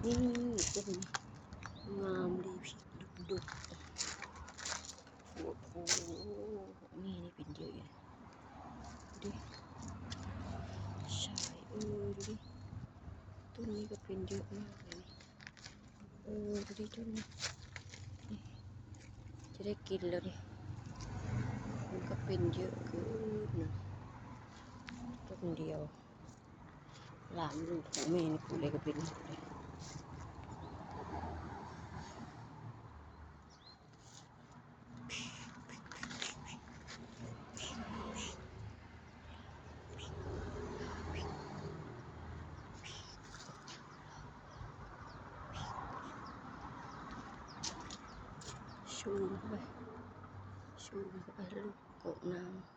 ນີ້ຕົ້ນງາມດີ ດກໆ ໂອ້ໂຫ ນີ້ ນີ້ເປັນເຢີະຢູ່ ເດ້ ໃຊ່ ເອີ ດູດິ ຕົ້ນນີ້ກໍເປັນເຢີະມາກເລີຍ ເອີ ດູດິ ຕົ້ນນີ້ ນີ້ ຈະໄດ້ກິນແລ້ວນີ້ ມັນກໍເປັນເຢີະເກີນນະ ຕົ້ນດຽວ ຫຼານລູກຂອງແມ່ນີ້ ປູກໄດ້ກໍເປັນ ຊູມເຂົ້າໄປ ຊູມເຂົ້າໄປ ລູກເກາະນ້ຳ.